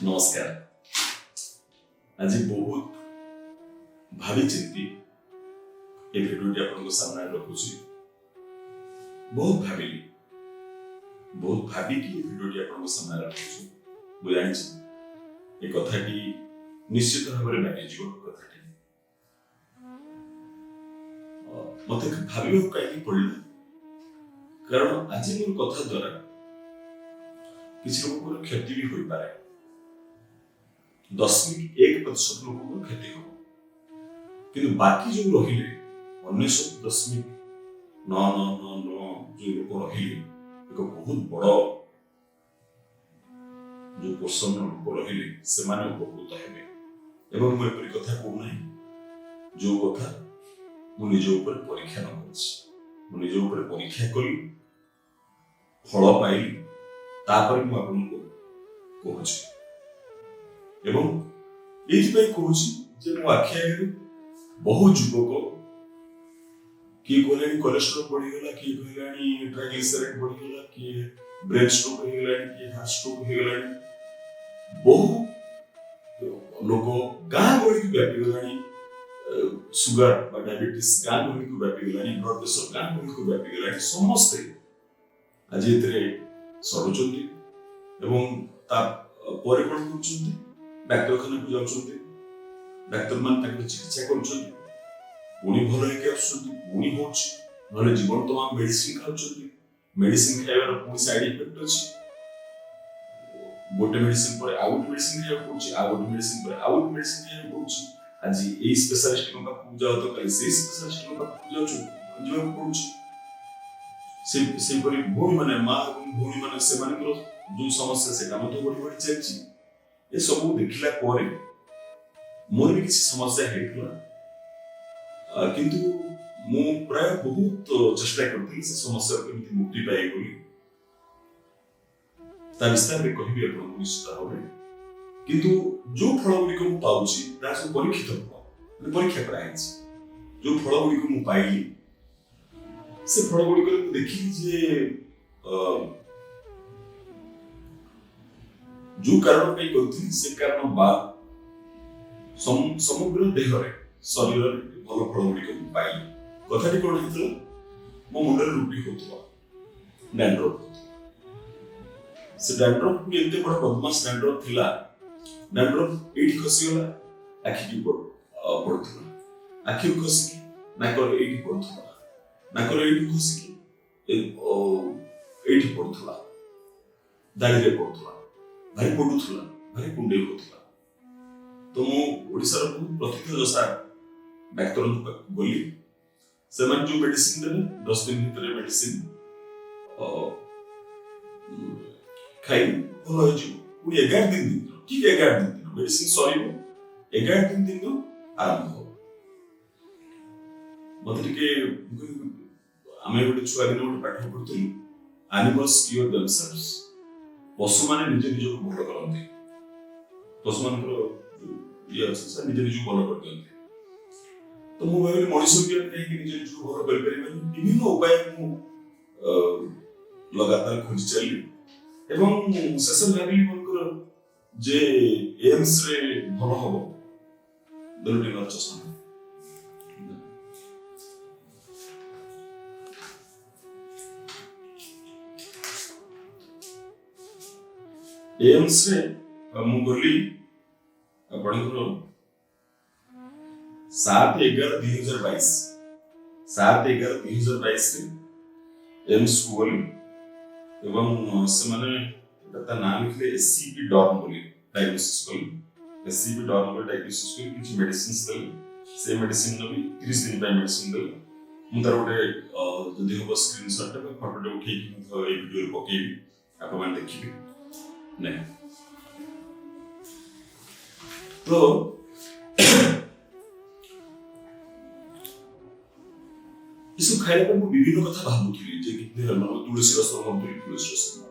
ନମସ୍କାର। ଆଜି ବହୁତ ଭାବି ଚିନ୍ତି ଏ ଭିଡ଼ିଓଟି ଆପଣଙ୍କ ସାମ୍ନାରେ ରଖୁଛି। ବହୁତ ଭାବିଲି, ବହୁତ ଭାବିକି ଏ ଭିଡ଼ିଓଟି ଆପଣଙ୍କ ସାମ୍ନାରେ ରଖୁଛି। ମୁଁ ଜାଣିଛି ଏ କଥାଟି ନିଶ୍ଚିତ ଭାବରେ ବ୍ୟାପିଯିବ। କଥାଟି ମତେ ଭାବିବାକୁ କାହିଁକି ପଡ଼ିଲା, କାରଣ ଆଜି ମୋର କଥା ଦ୍ୱାରା କିଛି ଲୋକଙ୍କର କ୍ଷତି ବି ହୋଇପାରେ। 0.1% ଲୋକଙ୍କର କ୍ଷତି ହବ, କିନ୍ତୁ ବାକି ଯୋଉ ରହିଲେ 99.9999 ଯୋଉ ଲୋକ ରହିଲେ, ଏକ ବହୁତ ବଡ ଯୋଉ ପୋର୍ସନର ଲୋକ ରହିଲେ, ସେମାନେ ଉପକୃତ ହେବେ। ଏବଂ ମୁଁ ଏପରି କଥା କହୁନାହିଁ ଯୋଉ କଥା ମୁଁ ନିଜ ଉପରେ ପରୀକ୍ଷା ନ କରିଛି। ମୁଁ ନିଜ ଉପରେ ପରୀକ୍ଷା କଲି, ଫଳ ପାଇଲି, ତାପରେ ମୁଁ ଆପଣଙ୍କୁ କହୁଛି। ଏବଂ ଏଇଥିପାଇଁ କହୁଛି ଯେ ମୋ ଆଖି ଆଗରେ ବହୁ ଯୁବକ, କିଏ କହିଲାଣି କୋଲେଷ୍ଟ୍ରଲ ବଢିଗଲା, କିଏ କହିଲାଣି ଟ୍ରାଇଗ୍ଲିସେରାଇଡ୍ ବଢିଗଲା, କିଏ ବ୍ରେନ୍ ଷ୍ଟ୍ରୋକ୍ ହେଇଗଲାଣି, କିଏ ହାର୍ଟ ଷ୍ଟ୍ରୋକ୍ ହେଇଗଲାଣି। ବହୁ ଲୋକ ଗାଁ ଗହଳିକୁ ବ୍ୟାପିଗଲାଣି ସୁଗାର ବା ଡାଇବେଟିସ୍, ଗାଁ ଗହଳିକୁ ବ୍ୟାପିଗଲାଣି ବ୍ଲଡ ପ୍ରେସର, ଗାଁ ଗହଳିକୁ ବ୍ୟାପିଗଲାଣି। ସମସ୍ତେ ଆଜି ଏଥିରେ ସଢୁଛନ୍ତି ଏବଂ ତା ପରେ କଣ କରୁଛନ୍ତି? ଡାକ୍ତରଖାନାକୁ ଯାଉଛନ୍ତି, ଡାକ୍ତରମାନେ ତାଙ୍କର ଚିକିତ୍ସା କରୁଛନ୍ତି, ପୁଣି ଭଲ ହେଇକି ଆସୁଛନ୍ତି, ପୁଣି ହଉଛି। ନହେଲେ ଜୀବନ ତମାମ ମେଡିସିନ ଖାଉଛନ୍ତି। ମେଡିସିନ ଖାଇବାର ପୁଣି ସାଇଡ ଇଫେକ୍ଟ ଅଛି। ଗୋଟେ ମେଡିସିନ ପରେ ଆଉ ଗୋଟେ ମେଡିସିନ ଖାଇବାକୁ ପଡୁଛି, ଆଉ ଗୋଟେ ମେଡିସିନ ପରେ ଆଉ ଗୋଟେ ମେଡିସିନ ଖାଇବାକୁ ପଡୁଛି। ଆଜି ଏଇ ସ୍ପେଶାଲିଷ୍ଟଙ୍କ ପାଖକୁ ଯାଅ ତ କାଲି ସେଇ ସ୍ପେଶାଲିଷ୍ଟଙ୍କ ପାଖକୁ ଯାଉଛୁ, ଯିବାକୁ ପଡୁଛି। ସେହିପରି ଭଉଣୀମାନେ, ମା ଏବଂ ଭଉଣୀମାନେ, ସେମାନଙ୍କର ଯୋଉ ସମସ୍ୟା ସେଟା ମଧ୍ୟ ବଢି ବଢି ଚାଲିଛି। ଏସବୁ ଦେଖିଲା ପରେ ମୋର ବି କିଛି ସମସ୍ୟା ହେଇଥିଲା, କିନ୍ତୁ ମୁଁ ପ୍ରାୟ ବହୁତ ଚେଷ୍ଟା କରିଥିଲି ସେ ସମସ୍ୟାରୁ କେମିତି ମୁକ୍ତି ପାଇବି ବୋଲି। ତା ବିସ୍ତାରରେ କହିବି ଆପଣଙ୍କୁ ନିଶ୍ଚିତ ଭାବରେ। କିନ୍ତୁ ଯୋଉ ଫଳ ଗୁଡ଼ିକ ମୁଁ ପାଉଛି ତାହା ସବୁ ପରୀକ୍ଷିତ ଫଳ, ମାନେ ପରୀକ୍ଷା କରାହେଇଛି। ଯୋଉ ଫଳ ଗୁଡ଼ିକ ମୁଁ ପାଇଲି, ସେ ଫଳ ଗୁଡ଼ିକରେ ମୁଁ ଦେଖିଲି ଯେ ଯୋଉ କାରଣ ପାଇଁ କରିଥିଲି ସେ କାରଣ ବାଦ ସମଗ୍ର ଦେହରେ, ଶରୀରରେ ଭଲ ଫଳ ଗୁଡ଼ିକ ମୁଁ ପାଇଲି। କଥାଟି କଣ ହେଇଥିଲା? ମୋ ମୁଣ୍ଡରେ ରୁପି ହଉଥିଲା, ଡ୍ୟାଣ୍ଡ୍ରଫ ହଉଥିଲା। ସେ ଡ୍ୟାଣ୍ଡ୍ରଫ ପୁଣି ଏତେ ବଡ ବଦମାସ ଡ୍ୟାଣ୍ଡ୍ରଫ ଥିଲା। ଡ୍ୟାଣ୍ଡ୍ରଫ ଏଇଠି ଖସିଗଲା, ଆଖିକି ପଡୁଥିଲା। ଆଖିରୁ ଖସିକି ନାକର ଏଇଠି ପଡୁଥିଲା, ନାକର ଏଇଠି ଖସିକି ଏଇଠି ପଡୁଥିଲା, ଦାଢିରେ ପଡୁଥିଲା, ଭାରି ପଡୁଥିଲା, ଭାରି କୁଣ୍ଡେଇ ହଉଥିଲା। ତ ମୁଁ ଓଡ଼ିଶାର ବହୁତ ପ୍ରଥିତ ଯଶା ଡାକ୍ତରଙ୍କ ପାଖକୁ ଗଲି। ସେମାନେ ଯୋଉ ମେଡିସିନ ଦେଲେ, 10 ଦିନ ଭିତରେ ମେଡିସିନ ଖାଇଲି, ଭଲ ହେଇଯିବ। ପୁଣି 11 ଦିନ ଦିନ, ଠିକ 11 ଦିନ ଦିନ ମେଡିସିନ ସରିବ, 11 ଦିନ ଦିନ ଆରମ୍ଭ ହବ। ମତେ ଟିକେ ମୁଁ କହିଲି, ଆମେ ଗୋଟେ ଛୁଆ ଦିନ ଗୋଟେ ପାଠ ପଢୁଥିଲୁ, ଆନିମଲ୍ସ କ୍ୟୁର ଦେମସେଲ୍ଭସ୍, ପଶୁମାନେ ନିଜ ନିଜକୁ ଭଲ କରନ୍ତି। ପଶୁମାନଙ୍କର ଯୋଉ ଇଏ ଅଛି, ସେ ନିଜ ନିଜକୁ ଭଲ କରିଦିଅନ୍ତି। ତ ମୁଁ ଭାବିଲି, ମଣିଷ ବି ଆମେ କାହିଁକି ନିଜ ନିଜକୁ ଭଲ କରିପାରିବାନି? ବିଭିନ୍ନ ଉପାୟ ମୁଁ ଲଗାତାର ଖୋଜି ଚାଲିଲି ଏବଂ ଶେଷରେ ଭାବିଲି ମନେକର ଯେ ଏମ୍ସ ରେ ଭଲ ହବ। ଦେଲୁ ଟିକେ ଚଷମା। ଏମ୍ସ ରେ ମୁଁ ଗଲି ଆପଣଙ୍କର 7/11/2022, 7/11/2022ରେ ଏମ୍ସ କୁ ଗଲି ଏବଂ ସେମାନେ ତା ନାଁ ଲେଖିଲେ ଏସସିବି ଡର୍ମ ବୋଲି ଡାଇଗ୍ନୋସିସ୍ କଲି। ଏସସିବି ଡର୍ମ ବୋଲି ଡାଇଗ୍ନୋସିସ୍ କରି କିଛି ମେଡିସିନ୍ସ ଦେଲେ। ସେ ମେଡିସିନ ନେବି, 30 ଦିନ ପାଇଁ ମେଡିସିନ ଦେଲେ। ମୁଁ ତାର ଗୋଟେ ଯଦି ହବ ସ୍କ୍ରିନସଟ୍ ବା ଫଟୋଟେ ଉଠେଇକି ମଧ୍ୟ ଏଇ ଭିଡ଼ିଓରେ ପକେଇବି, ଆପଣମାନେ ଦେଖିବେ। ନାଇଁ ତ ଏସବୁ ଖାଇଲା ପରେ ମୁଁ ବିଭିନ୍ନ କଥା ଭାବୁଥିଲି ଯେ କେମିତି ହେଲା। ତୁଳସୀ ରସ ଭାବୁଥିଲି, ତୁଳସୀ ରସ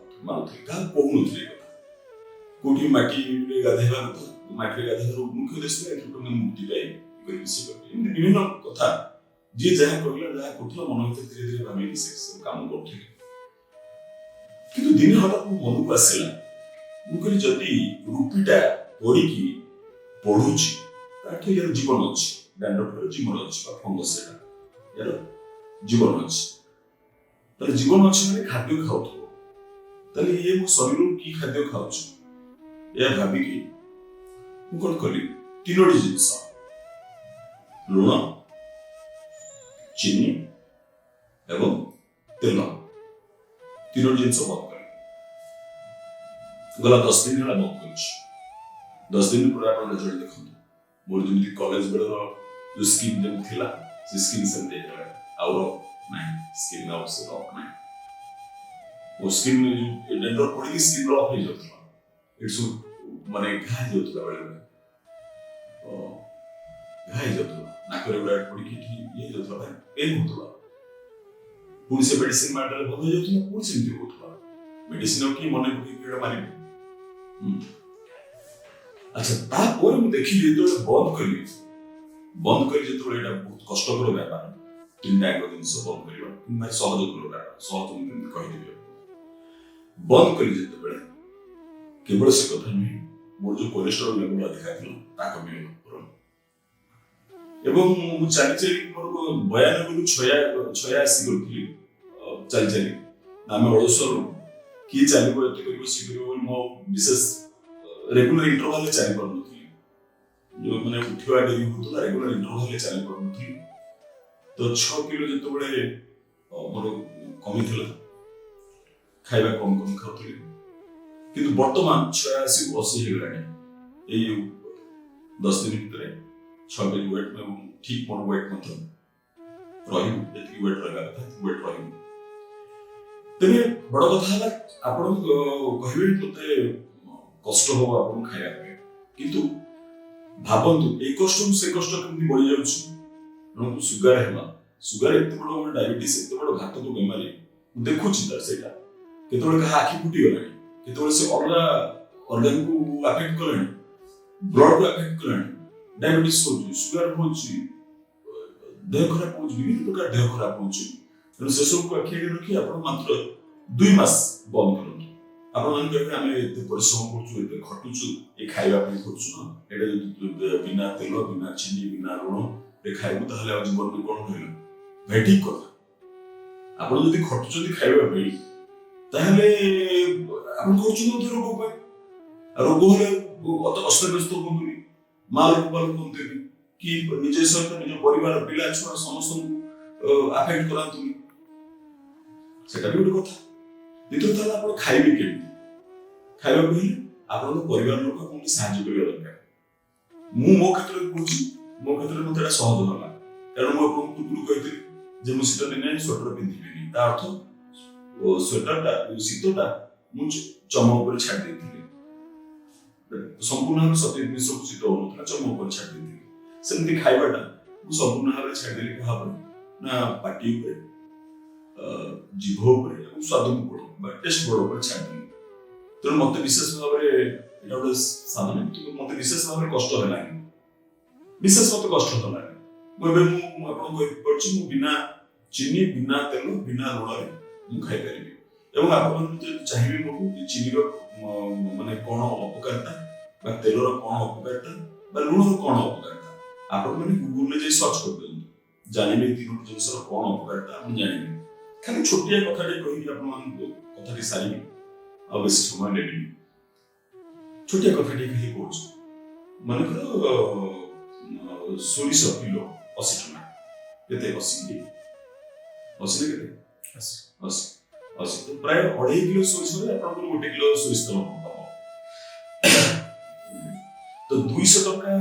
ମାରୁଥିଲି, କାହାକୁ କହୁନଥିଲି ଏ କଥା। କୋଉଠି ମାଟିରେ ଗାଧେଇବା କଥା, ମାଟିରେ ଗାଧେଇବାର ମୁଖ୍ୟ ଉଦ୍ଦେଶ୍ୟ ଥିଲା ଏଥିରୁ କେମିତି ମୁକ୍ତି ପାଇବି, ଇଏ କରିବି, ସିଏ କରିବି, ଏମିତି ବିଭିନ୍ନ କଥା। ଯିଏ ଯାହା କହିଲା, ଯାହା କରୁଥିଲା, ମନ ଭିତରେ ଧୀରେ ଧୀରେ ଭାବିକି ସେ ସବୁ କାମ କରୁଥିଲି। କିନ୍ତୁ ଦିନେ ହଠାତ୍ ମୋ ମନକୁ ଆସିଲା ମୁଁ କହିଲି ଯଦି ରୁପିଟା ପଡ଼ିକି ବଢୁଛି, ତାଠୁ ୟାର ଜୀବନ ଅଛି। ଡାଣ୍ଡ୍ରଫର ଜୀବନ ଅଛି ବା ଫଙ୍ଗସ୍, ସେଟା ୟାର ଜୀବନ ଅଛି। ତାହେଲେ ଜୀବନ ଅଛି ମାନେ ଖାଦ୍ୟ ଖାଉଥିବ। ତାହେଲେ ଇଏ ମୋ ଶରୀରରୁ କି ଖାଦ୍ୟ ଖାଉଛି? ଏହା ଭାବିକି ମୁଁ କଣ କଲି, ତିନୋଟି ଜିନିଷ, ଲୁଣ, ଚିନି ଏବଂ ତେଲ, ତିନୋଟି ଜିନିଷ ବନ୍ଦ କଲି। ଗଲା 10 ଦିନ ହେଲା ବନ୍ଦ କରିଛି। 10 ଦିନ ପରେ ଆପଣ ରେଜଲ୍ଟ ଦେଖନ୍ତୁ। ମୋର ଯେମିତି କଲେଜ ବେଳର ଯୋଉ ସ୍କିନ୍ ଯେମିତି ଥିଲା, ସେ ସ୍କିନ୍ ସେମିତି ହେଇଗଲାଣି। ଆଉ ରଫ୍ ନାହିଁ ସ୍କିନ୍, ଆଉ ସେ ରଫ୍ ନାହିଁ। ମୋ ସ୍କିନ୍ ଯୋଉ ଡେଣ୍ଡ୍ରଫ୍ ପଡ଼ିକି ସ୍କିନ୍ ରଫ୍ ହେଇଯାଉଥିଲା, ଏଠି ସବୁ ମାନେ ଘା ହେଇଯାଉଥିଲା, ବେଳେ ବେଳେ ଘା ହେଇଯାଉଥିଲା, ନାକରେ ଗୁଡ଼ା ପଡ଼ିକି ଏଠି ଇଏ ହେଇଯାଉଥିଲା, ଭାରି ପେନ୍ ହଉଥିଲା। ପୁଣି ସେ ମେଡିସିନ ମାରିଦେଲେ ବନ୍ଦ ହେଇଯାଉଥିଲା, ପୁଣି ସେମିତି ହଉଥିଲା। ମେଡିସିନ ଆଉ କିଏ ମନେ ପକେଇକି ଏଇଟା ମାରିବ? ଆଚ୍ଛା, ତାପରେ ମୁଁ ଦେଖିଲି ଯେତେବେଳେ ବନ୍ଦ କଲି ଯେତେବେଳେ, ଏଇଟା ବହୁତ କଷ୍ଟକର ବ୍ୟାପାର, ତିନିଟା ଯାକ ଜିନିଷ ବନ୍ଦ କରିବା, କିନ୍ତୁ ଭାରି ସହଜ କର ବ୍ୟାପାର। ସହଜ ମୁଁ କେମିତି କହିଦେବି ଆପଣଙ୍କୁ। ବନ୍ଦ କଲି ଯେତେବେଳେ, କେବଳ ସେ କଥା ନୁହେଁ, ମୋର ଯୋଉ କୋଲେଷ୍ଟ୍ରଲ ଲେଭେଲ ଅଧିକା ଥିଲା ତା କମିଗଲା ପୁରା। ଏବଂ ମୁଁ ଚାଲି ଚାଲି ମୋର 92ରୁ 86 କରୁଥିଲି ଚାଲି ଚାଲି। ଆମେ ଅଳସୁଆ ଲୋକ, କିଏ ଚାଲିବ, ଏତେ କରିବ, ସିଏ କରିବ ବୋଲି ମୁଁ ଆଉ ବିଶେଷ ରେଗୁଲାର ଇଣ୍ଟରଭାଲରେ ଚାଲି ପାରୁନଥିଲି। ଯୋଉ ମାନେ ଉଠିବା ଡେରି ହଉଥିଲା, ରେଗୁଲାର ଇଣ୍ଟରଭାଲରେ ଚାଲି ପାରୁନଥିଲି। ତ 6 କିଲୋ ଯେତେବେଳେ ମୋର କମିଥିଲା, ଖାଇବା କମ କମ ଖାଉଥିଲି, କିନ୍ତୁ ବର୍ତ୍ତମାନ 86 80 ହେଇଗଲାଣି। ଏଇ 10 ଦିନ ଭିତରେ 6 କେଜି ୱେଟ୍ ଏବଂ ଠିକ ମୋର ୱେଟ୍ ମଧ୍ୟ ରହିବ। ଯେତିକି ୱେଟ୍ ରହିବା କଥା ୱେଟ୍ ରହିବ। ତେବେ ବଡ କଥା ହେଲା, ଆପଣ କହିବେ ମତେ କଷ୍ଟ ହବ ଆପଣଙ୍କୁ ଖାଇବା ପାଇଁ, କିନ୍ତୁ ଭାବନ୍ତୁ ଏଇ କଷ୍ଟରୁ ସେ କଷ୍ଟ କେମିତି ବଢି ଯାଉଛି। ଜଣକୁ ସୁଗାର ହେଲା, ସୁଗାର ଏତେ ବଡ ଗୋଟେ ଡାଇବେଟିସ୍, ଏତେ ବଡ ଘାତକ ବେମାରୀ। ମୁଁ ଦେଖୁଛି ତାର ସେଇଟା କେତେବେଳେ କାହା ଆଖି ଫୁଟିଗଲାଣି, କେତେବେଳେ ସେ ଅଲଗା ଅର୍ଗାନକୁ ଆଫେକ୍ଟ କଲାଣି, ବ୍ଲଡକୁ ଆଫେକ୍ଟ କଲାଣି। ଡାଇବେଟିସ୍ ହଉଛି, ସୁଗାର ହଉଛି, ଦେହ ଖରାପ ହଉଛି, ବିଭିନ୍ନ ପ୍ରକାର ଦେହ ଖରାପ ହଉଛି। ତେଣୁ ସେସବୁକୁ ଆଖି ଆଗରେ ରଖି ଆପଣ ମାତ୍ର 2 ମାସ ବନ୍ଦ କରନ୍ତୁ। ଆପଣମାନେ କହିବେ, ଆମେ ଏତେ ପରିଶ୍ରମ କରୁଛୁ, ଏତେ ଖଟୁଛୁ, ଏ ଖାଇବା ପାଇଁ କରୁଛୁ ନା, ଏଇଟା ଯଦି ବିନା ତେଲ, ବିନା ଚିନି, ବିନା ଲୁଣରେ ଖାଇବୁ, ତାହେଲେ ଆଉ ଜୀବନରେ କଣ ରହିଲା? ଭାଇ, ଠିକ କଥା। ଆପଣ ଯଦି ଖଟୁଛନ୍ତି ଖାଇବା ପାଇଁ, ତାହେଲେ ଆପଣ କରୁଛନ୍ତି ମଧ୍ୟ ରୋଗ ପାଇଁ। ଆଉ ରୋଗ ହେଲେ ଅସ୍ତବ୍ୟସ୍ତ ହୁଅନ୍ତୁନି, ମା ଲୋକ ହୁଅନ୍ତୁନି କି ନିଜ ସହିତ ନିଜ ପରିବାର, ପିଲା ଛୁଆ ସମସ୍ତଙ୍କୁ ଆଫେକ୍ଟ କରାନ୍ତୁନି। ସେଟା ବି ଗୋଟେ କଥା। ଦ୍ୱିତୀୟତଃ ହେଲା, ଆପଣ ଖାଇବେ କେମିତି? ଖାଇବାକୁ ହେଲେ ଆପଣଙ୍କ ପରିବାର ଲୋକ ଆପଣଙ୍କୁ ସାହାଯ୍ୟ କରିବା ଦରକାର। ମୁଁ ମୋ କ୍ଷେତ୍ରରେ କହୁଛି, ମୋ କ୍ଷେତ୍ରରେ ମତେ ଏଇଟା ସହଜ ହେଲା, କାରଣ ମୁଁ ଆପଣଙ୍କୁ ପୂର୍ବରୁ କହିଥିଲି ଯେ ମୁଁ ଶୀତ ଦିନେ ସ୍ୱେଟର ପିନ୍ଧିବିନି। ତା ଅର୍ଥ ସ୍ୱେଟରଟା, ଶୀତଟା ମୁଁ ଚମ ଉପରେ ଛାଡ଼ି ଦେଇଥିଲି। ସମ୍ପୂର୍ଣ୍ଣ ଭାବେ ସତେଜ ଜିନିଷକୁ ଶୀତ ହଉନଥିଲା, ଚମ ଉପରେ ଛାଡ଼ି ଦେଇଥିଲି। ସେମିତି ଖାଇବାଟା ମୁଁ ସମ୍ପୂର୍ଣ୍ଣ ଭାବରେ ଛାଡ଼ିଦେଲି। କାହା ଉପରେ ନା ପାଟି ଉପରେ, ଜିଭ ଉପରେ ଏବଂ ସ୍ୱାଦକୁ ବଡ଼ ବା ଟେଷ୍ଟ ବଡ଼ ଉପରେ ଛାଡ଼ିଦେଲି। ତେଣୁ ମତେ ବିଶେଷ ଭାବରେ ଏଇଟା ଗୋଟେ ସାଧନା, କିନ୍ତୁ ମତେ ବିଶେଷ ଭାବରେ କଷ୍ଟ ହେଲାନି। ବିଶେଷ ମତେ କଷ୍ଟ ହେଲାନି। ମୁଁ ଏବେ ମୁଁ ଆପଣଙ୍କୁ କହିପାରୁଛି, ମୁଁ ବିନା ଚିନି, ବିନା ତେଲ, ବିନା ଲୁଣରେ ମୁଁ ଖାଇପାରିବି। ଏବଂ ଆପଣମାନେ ଯଦି ଚାହିଁବେ ମୋଠୁ ଯେ ଚିନିର ମାନେ କଣ ଅପକାରିତା ବା ତେଲର କଣ ଅପକାରିତା ବା ଲୁଣର କଣ ଅପକାରିତା, ଆପଣମାନେ ଗୁଗୁଲରେ ଯାଇ ସର୍ଚ୍ଚ କରିଦିଅନ୍ତୁ, ଜାଣିବେ ଏଇ ତିନୋଟି ଜିନିଷର କଣ ଅପକାରିତା ଆପଣ ଜାଣିବେ। ଖାଲି ଛୋଟିଆ କଥାଟେ କହିକି ଆପଣମାନଙ୍କୁ କଥାଟି ସାରିବି, ଆଉ ବେଶୀ ସମୟ ନେବିନି। ଛୋଟିଆ କଥାଟି ଖାଲି କହୁଛି। ମନେକର ସୋରିଷ କିଲୋ 80 ଟଙ୍କା। କେତେ? 80? 80 ନା କେତେ? 80। 80, 80। ତ ପ୍ରାୟ 2.5 କିଲୋ ସୋରିଷରେ ଆପଣଙ୍କର 1 କିଲୋ ସୋରିଷ ତେଲ ହବ। ତ 200 ଟଙ୍କା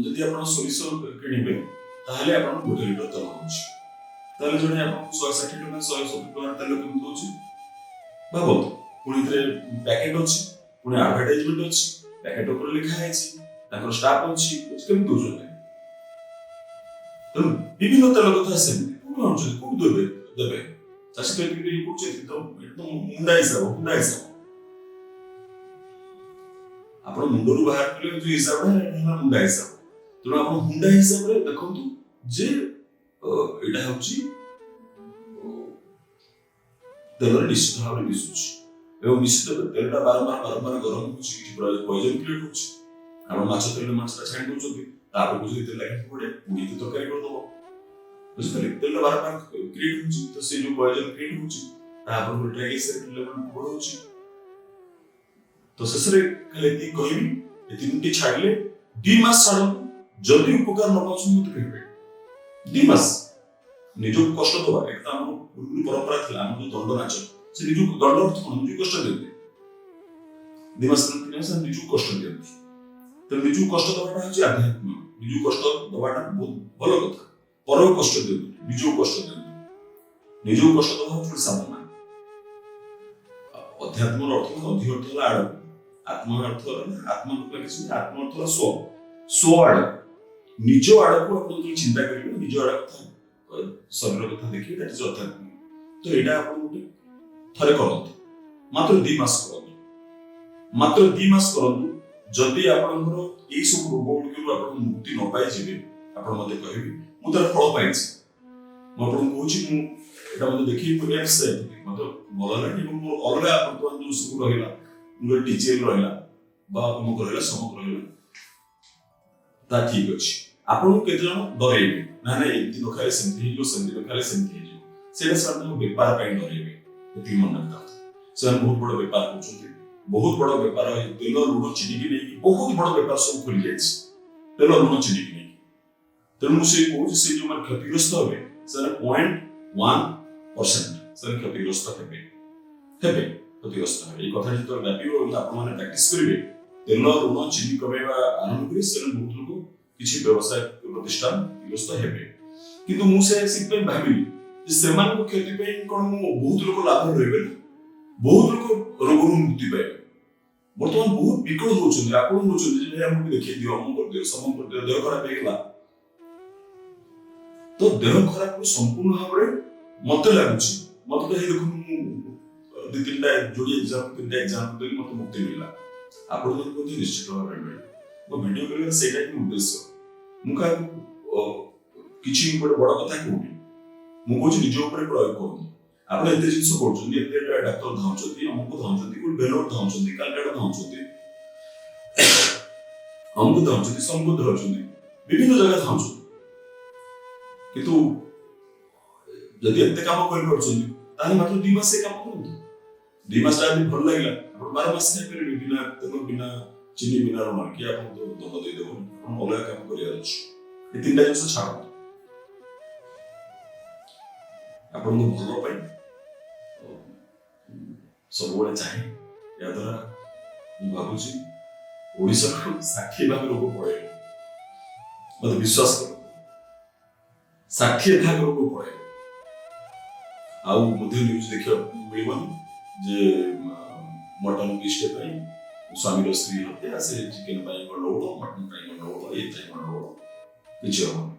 ଯଦି ଆପଣ ସୋରିଷ କିଣିବେ, ତାହେଲେ ଆପଣଙ୍କୁ 1 ଲିଟର ତେଲ ହଉଛି। ତାହେଲେ ଜଣେ ଆପଣଙ୍କୁ 160 ଟଙ୍କା, 170 ଟଙ୍କାର ତେଲ କେମିତି ଦଉଛି ଭାବନ୍ତୁ। ପୁଣି ଏଥିରେ ପ୍ୟାକେଟ ଅଛି, ପୁଣି ଆଡଭର୍ଟାଇଜମେଣ୍ଟ ଅଛି, ପ୍ୟାକେଟ ଉପରେ ଲେଖା ହେଇଛି, ତାଙ୍କର ଷ୍ଟାଫ୍ ଅଛି, କେମିତି ଦଉଛନ୍ତି? ତେଣୁ ବିଭିନ୍ନ ତେଲ କଥା ସେମିତି। କୋଉଠୁ ଆଣୁଛନ୍ତି? କୋଉଠୁ ଦେବେ ଦେବେ? ଚାଷୀ ତ ଏତିକି ଦେଇକି କରୁଛି, ଏତିକି ତ। ଏଇଟା ତ ମୁଣ୍ଡା ହିସାବ, ହୁଣ୍ଡା ହିସାବ। ଆପଣ ମୁଣ୍ଡରୁ ବାହାର କଲେ ଯୋଉ ହିସାବଟା, ଏଇଟା ହେଲା ମୁଣ୍ଡା ହିସାବ। ତେଣୁ ଆପଣ ହୁଣ୍ଡା ହିସାବରେ ଦେଖନ୍ତୁ ଯେ ଏଇଟା ହେଉଛି ତେଲରେ ନିଶ୍ଚିତ ଭାବରେ ମିଶୁଛି। ଏବଂ ନିଶ୍ଚିତ ତେଲଟା ବାରମ୍ବାର ବାରମ୍ବାର ଗରମ ହେଉଛି, କିଛି ପଏଜନ କ୍ରିଏଟ୍ ହେଉଛି। ଆପଣ ମାଛ ତେଲରେ ମାଛଟା ଛାଣି ଦଉଛନ୍ତି, ତାପରେ କହୁଛନ୍ତି ତେଲଟା କାହିଁକି ପଡେ, ପୁଣି ତ ତରକାରୀ କରିଦବ। ବୁଝିପାରିଲେ? ତେଲଟା ବାରମ୍ବାର କ୍ରିଏଟ୍ ହେଉଛି, ତ ସେ ଯୋଉ ପଏଜନ କ୍ରିଏଟ୍ ହେଉଛି, ତା ଆପଣଙ୍କର ଟ୍ରାଇଗ୍ଲିସେରାଇଡ୍ ଲେଭେଲ ବଢଉଛି। ତ ଶେଷରେ ଖାଲି ଏତିକି କହିବି, ଏ ତିନିଟି ଛାଡ଼ିଲେ, 2 ମାସ ଛାଡ଼ନ୍ତୁ, ଯଦି ଉପକାର ନ ପାଉଛନ୍ତି ମତେ କହିବେ। 2 ମାସ ନିଜକୁ କଷ୍ଟ ଦବା, ଏଟା ତ ଆମର ପୂର୍ବରୁ ପରମ୍ପରା ଥିଲା। ଆମର ଯୋଉ ଦଣ୍ଡ ନାଚ, ସେ ନିଜକୁ ଦଣ୍ଡ ଅର୍ଥ କଣ? ନିଜକୁ କଷ୍ଟ ଦିଅନ୍ତି। 2 ମାସ, 3 ମାସ ନିଜକୁ କଷ୍ଟ ଦିଅନ୍ତି। ତେଣୁ ନିଜକୁ କଷ୍ଟ ଦବାଟା ହଉଛି ଆଧ୍ୟାତ୍ମ। ନିଜକୁ କଷ୍ଟ ଦବାଟା ବହୁତ ଭଲ କଥା। ପରକୁ କଷ୍ଟ ଦିଅନ୍ତୁ, ନିଜକୁ କଷ୍ଟ ଦିଅନ୍ତୁ। ନିଜକୁ କଷ୍ଟ ଦବା ହଉଛି ଗୋଟେ ସାଧନା। ଅଧ୍ୟାତ୍ମର ଅର୍ଥ ହେଲା, ଅଧି ଅର୍ଥ ହେଲା ଆଡ଼କୁ, ଆତ୍ମ ଅର୍ଥ ହେଲା, ଆତ୍ମ ଅର୍ଥ କିଛି ନାହିଁ, ଆତ୍ମ ଅର୍ଥ ହେଲା ସ୍ୱ, ସ୍ୱ ଆଡ଼କୁ, ନିଜ ଆଡ଼କୁ ଆପଣ ଯେତେବେଳେ ଚିନ୍ତା କରିବେ, ନିଜ ଆଡ଼ କଥା, ଶରୀର କଥା ଦେଖିବେ, that is ଅଧ୍ୟାତ୍ମ। ତ ଏଇଟା ଆପଣ ଗୋଟେ ଥରେ କରନ୍ତୁ, ମାତ୍ର 2 ମାସ କରନ୍ତୁ, ମାତ୍ର 2 ମାସ କରନ୍ତୁ। ଯଦି ଆପଣଙ୍କର ଏଇ ସବୁ ରୋଗ ଗୁଡ଼ିକରୁ ଆପଣ ମୁକ୍ତି ନ ପାଇଯିବେ, ଆପଣ ମତେ କହିବେ। ମୁଁ ତାର ଫଳ ପାଇଛି, ମୁଁ ଆପଣଙ୍କୁ କହୁଛି। ମୁଁ ଏଇଟା ମତେ ଦେଖିକି ମୁଁ ଏମ୍ସ ଯାଇଥିଲି, ମତେ ଭଲ ହେଲାଣି। ଏବଂ ମୋର ଅଲଗା ବର୍ତ୍ତମାନ ଯୋଉ ସବୁ ରହିଲା, ମୋର ଟିଜିଏଲ ରହିଲା ବା ଅମୁକ ରହିଲା, ସମକ ରହିଲା, ତା ଠିକ ଅଛି। ଆପଣଙ୍କୁ କେତେ ଜଣ ଡରେଇବେ, ନା ନା, ଏମିତି ନ ଖାଇଲେ ସେମିତି ହେଇଯିବ, ସେମିତି ନ ଖାଇଲେ ସେମିତି ହେଇଯିବ। ସେଇଟା ସେମାନେ ତାଙ୍କ ବେପାର ପାଇଁ ଡରେଇବେ, ଏତିକି ମନେ ରଖିଥାନ୍ତୁ। ସେମାନେ ବହୁତ ବଡ ବେପାର କରୁଛନ୍ତି, ବହୁତ ବଡ ବେପାର। ଏଇ ତେଲ, ଲୁଣ, ଚିନିକି ନେଇକି ବହୁତ ବଡ ବେପାର ସବୁ ଖୋଲି ଯାଇଛି, ତେଲ, ଲୁଣ, ଚିନିକି ନେଇକି। ତେଣୁ ମୁଁ ସେ କହୁଛି, ସେ ଯୋଉମାନେ କ୍ଷତିଗ୍ରସ୍ତ ହେବେ, ସେମାନେ 0.1%। ସେମାନେ କ୍ଷତିଗ୍ରସ୍ତ ହେବେ, ହେବେ, କ୍ଷତିଗ୍ରସ୍ତ ହେବେ। ଏଇ କଥା ଯେତେବେଳେ ବ୍ୟାପିବ ଏବଂ ଆପଣମାନେ ପ୍ରାକ୍ଟିସ କରିବେ, ତେଲ, ଲୁଣ, ଚିନି କମେଇବା ଆରମ୍ଭ କରି, ସେମାନେ ବହୁତ ଲୋକ, କିଛି ବ୍ୟବସାୟ ପ୍ରତିଷ୍ଠାନ କ୍ଷତିଗ୍ରସ୍ତ ହେବେ। କିନ୍ତୁ ମୁଁ ସେଥିପାଇଁ ଭାବିଲି ଯେ ସେମାନଙ୍କ କ୍ଷତି ପାଇଁ କଣ ମୁଁ ବହୁତ ଲୋକ ଲାଭ ରହିବେ ନା? ବହୁତ ଲୋକ ରୋଗରୁ ମୁକ୍ତି ପାଇବେ। ବର୍ତ୍ତମାନ ବହୁତ ବିକଳ ହଉଛନ୍ତି, ଆପଣ ହଉଛନ୍ତି ଯେ ଭାଇ, ଆମକୁ ଦେଖେଇ ଦିଅ, ଅମୁକ କରିଦିଅ, ସମକ କରିଦିଅ, ଦେହ ଖରାପ ହେଇଗଲା। ତ ଦେହ ଖରାପରୁ ସମ୍ପୂର୍ଣ୍ଣ ଭାବରେ ମତେ ଲାଗୁଛି, ମତେ ତ ହେଇ ଦେଖନ୍ତୁ, ମୁଁ ଦି ତିନିଟା ଯୋଡ଼ି ଏକ୍ଜାମ, ତିନିଟା ଏକ୍ଜାମ ଦେଲି, ମତେ ମୁକ୍ତି ମିଳିଲା। ଆପଣମାନଙ୍କୁ ମଧ୍ୟ ନିଶ୍ଚିତ ଭାବରେ ମିଳିବ। ମୋ ଭିଡିଓ କରିବାର ସେଇଟା ହିଁ ଉଦ୍ଦେଶ୍ୟ। ମୁଁ କାହାକୁ କିଛି ଗୋଟେ ବଡ କଥା କହୁନି। ମୁଁ କହୁଛି, ନିଜ ଉପରେ ପ୍ରୟୋଗ କରନ୍ତୁ। ଆପଣ ଏତେ ଜିନିଷ କରୁଛନ୍ତି, ଏତେ ଡାକ୍ତର ଧାଉଁଛନ୍ତି, ଅମୁକ ଧାଉଁଛନ୍ତି, କୋଉଠି ଭେଲୋର ଧାଉଁଛନ୍ତି, କାଲକାଟା ଧାଉଁଛନ୍ତି, ଅମୁକ ଧାଉଁଛନ୍ତି, ସମୁକ ଧାଉଁଛନ୍ତି, ବିଭିନ୍ନ ଜାଗା ଧାଉଁଛନ୍ତି। କିନ୍ତୁ ଯଦି ଏତେ କାମ କରିପାରୁଛନ୍ତି, ତାହେଲେ ମାତ୍ର 2 ମାସ ସେ କାମ କରନ୍ତୁ। 2 ମାସଟା ଯଦି ଭଲ ଲାଗିଲା, ଆପଣ 12 ମାସ ଖାଇପାରିବେ ବିନା ତେଲ, ବିନା ଚିନି, ବିନା ଲୁଣ। କିଏ ଆପଣଙ୍କୁ ଦଣ୍ଡ ଦେଇଦେବନି। ଆପଣ ଅଲଗା କାମ କରିବାର ଅଛି। ଏ ତିନିଟା ଜିନିଷ ଛାଡ଼ନ୍ତୁ ଆପଣଙ୍କ ଭଲ ପାଇଁ ସବୁବେଳେ ଚାହେଁ। ଏହାଦ୍ୱାରା ମୁଁ ଭାବୁଛି ଓଡ଼ିଶାରୁ 60 ଭାଗ ରୋଗ ପଳେଇବ। ମତେ ବିଶ୍ୱାସ କରନ୍ତୁ, 60 ଭାଗ ରୋଗ ପଳେଇବ। ଆଉ ମଧ୍ୟ ନ୍ୟୁଜ୍ ଦେଖିବାକୁ ମିଳିବନି ଯେ ମଟନ ପିସ୍ଟେ ପାଇଁ ସ୍ୱାମୀର ସ୍ତ୍ରୀ ହତ୍ୟା, ସେ ଚିକେନ ପାଇଁ ଗଣ୍ଡଗୋଳ, ମଟନ ପାଇଁ ଗଣ୍ଡଗୋଳ, ଏ ପାଇଁ ଗଣ୍ଡଗୋଳ, କିଛି ହବନି।